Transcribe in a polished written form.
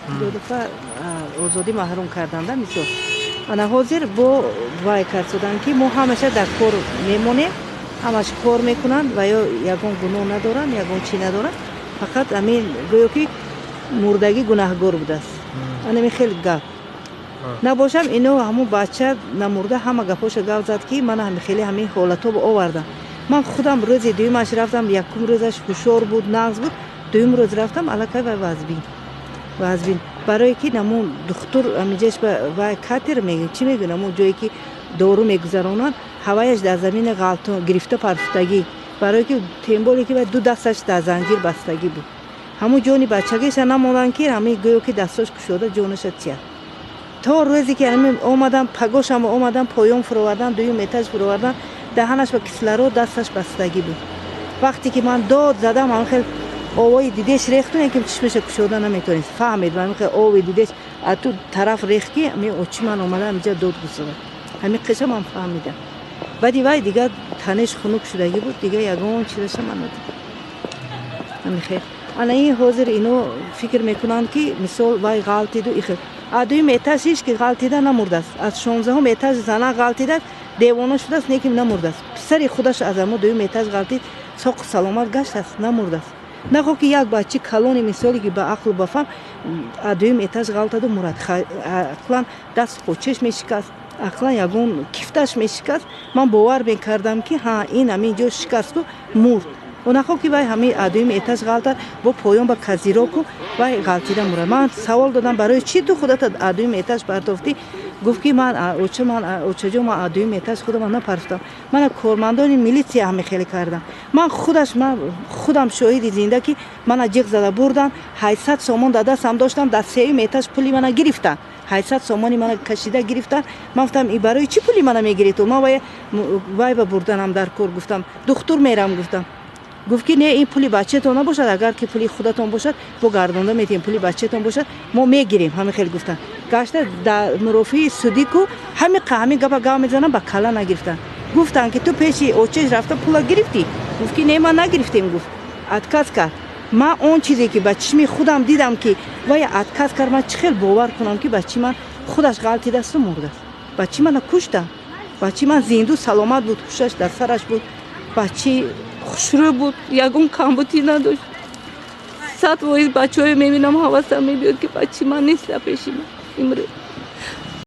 Ду дафъа озодӣ маҳрум карданда. Мисол, ана ҳозир бо вай кард шуданд, ки мо ҳамаша дар кор мемонем, ҳамаш кор мекунанд ва ё ягон гуноҳ надоранд, ягон чӣ надоранд, фақат ҳамин гӯё ки мурдагӣ гунаҳгор будааст. Анами хеле гап набошам. Ино ҳамун бача намурда ҳама гапҳоша гап зад, ки мана ҳами хеле ҳамин ҳолатҳо овардам. Ман худам рӯзи дуюмаш рафтам. Якум рӯзаш ҳушёр буд, нағз буд. Дуюм рӯз рафтам, аллакай вай вазбин, вазбин, барое ки намун духтур амиҷаш вай катер мегӯ, чӣ мегӯ, намун ҷое ки дору мегузаронанд, ҳаваяш дар замини ғалтон гирифта парфтагӣ, барое ки темболе ки вай ду дасташ дар занҷир бастагӣ буд. Ҳамун ҷони бачагиша намонанд, ки ҳамин гӯё ки дастош кушода ҷонаша тияд. То рӯзе ки ҳамин омадам, пагошам омадам, поён фуровардан, дуюм этаж фуровардан, даҳанаш ба кислород, дасташ бастагӣ буд. Вақте ки ман дод задам, ҳамин хел овои дидеш рехту, ки чишмаша кушода наметавонист, фаҳмед, ҳамин хел ови дидеш а ту тараф рехт, ки ҳамин очи ман омада ҳаминҷа дод гузорад. Ҳамин қиша ман фаҳмидам. Баъди вай дигар танеш хунук шудагӣ буд, дигар ягон чизаша ман надидам. Ҳамин хел. Ана ин ҳозир ино фикр мекунанд, ки мисол вай ғалтиду ихел а дуюм этаж ҳеч ки ғалтида намурдааст. Аз 16-ум этаж зана ғалтида, девона шудааст, не ки намурдааст. Писари худаш аз амо дуюм этаж ғалтид, соқу саломат гаштааст, намурдааст. Нахо ки як бачи калони, мисоле ки ба ақлу ба фаҳм, а дуюм этаж ғалтаду мурад, ақлан даст почеш мешикаст, ақлан ягон кифташ мешикаст. Ман бовар мекардам, ки ҳа, ин ҳамин ҷо шикасту мурд. Нахо ки вай ҳамин а дуюм этаж ғалтад, бо поён ба козырёку вай ғалтида мурад. Ман савол додам: «Барои чӣ ту худата а дуюм этаж партофтӣ?» Гуфт, ки ман, оча, ман, очаҷон, ман а дуюм этаж худама напартофтам, мана кормандони милитсия ҳами хеле кардам. Ман худаш, ман худам шоҳиди зинда, ки мана ҷиғ зада бурдан. 800 сомон дар дастам доштам, дар сеюм этаж пули мана гирифтанд, 800 сомони мана кашида гирифтанд. Ман гуфтам: «И барои чӣ пули мана мегиред?» Ман вай ба бурданам дар кор, гуфтам, духтур мерам, гуфтам. Гуфт, ки не, ин пули бачаатон набошад, агар ки пули худатон бошад, бо гардонда метиҳем, пули бачаатон бошад, мо мегирем. Ҳамин хел гуфтанд. Гашта дар мурофиаи судику ҳамин ҳамин гапа гап мезанам, ба калла нагирифтанд. Гуфтанд, ки ту пеши очеш рафта пула гирифтӣ. Гуфт, ки не, ман нагирифтем, гуфт, отказ кард. Ман он чизе ки ба чишми худам дидам, ки вай отказ кард, ман чӣ хел бовар кунам, ки бачи ман худаш ғалтидасту мурдааст? Бачи мана куштам. Бачи ман зинду саломат буд, ҳушаш дар сараш буд, бачи хушрӯ буд, ягон камбутӣ надошт. 100% бачаҳое мебинам, ҳавасам мебиёд, ки бачи ман нест дар пеши ман имрӯз.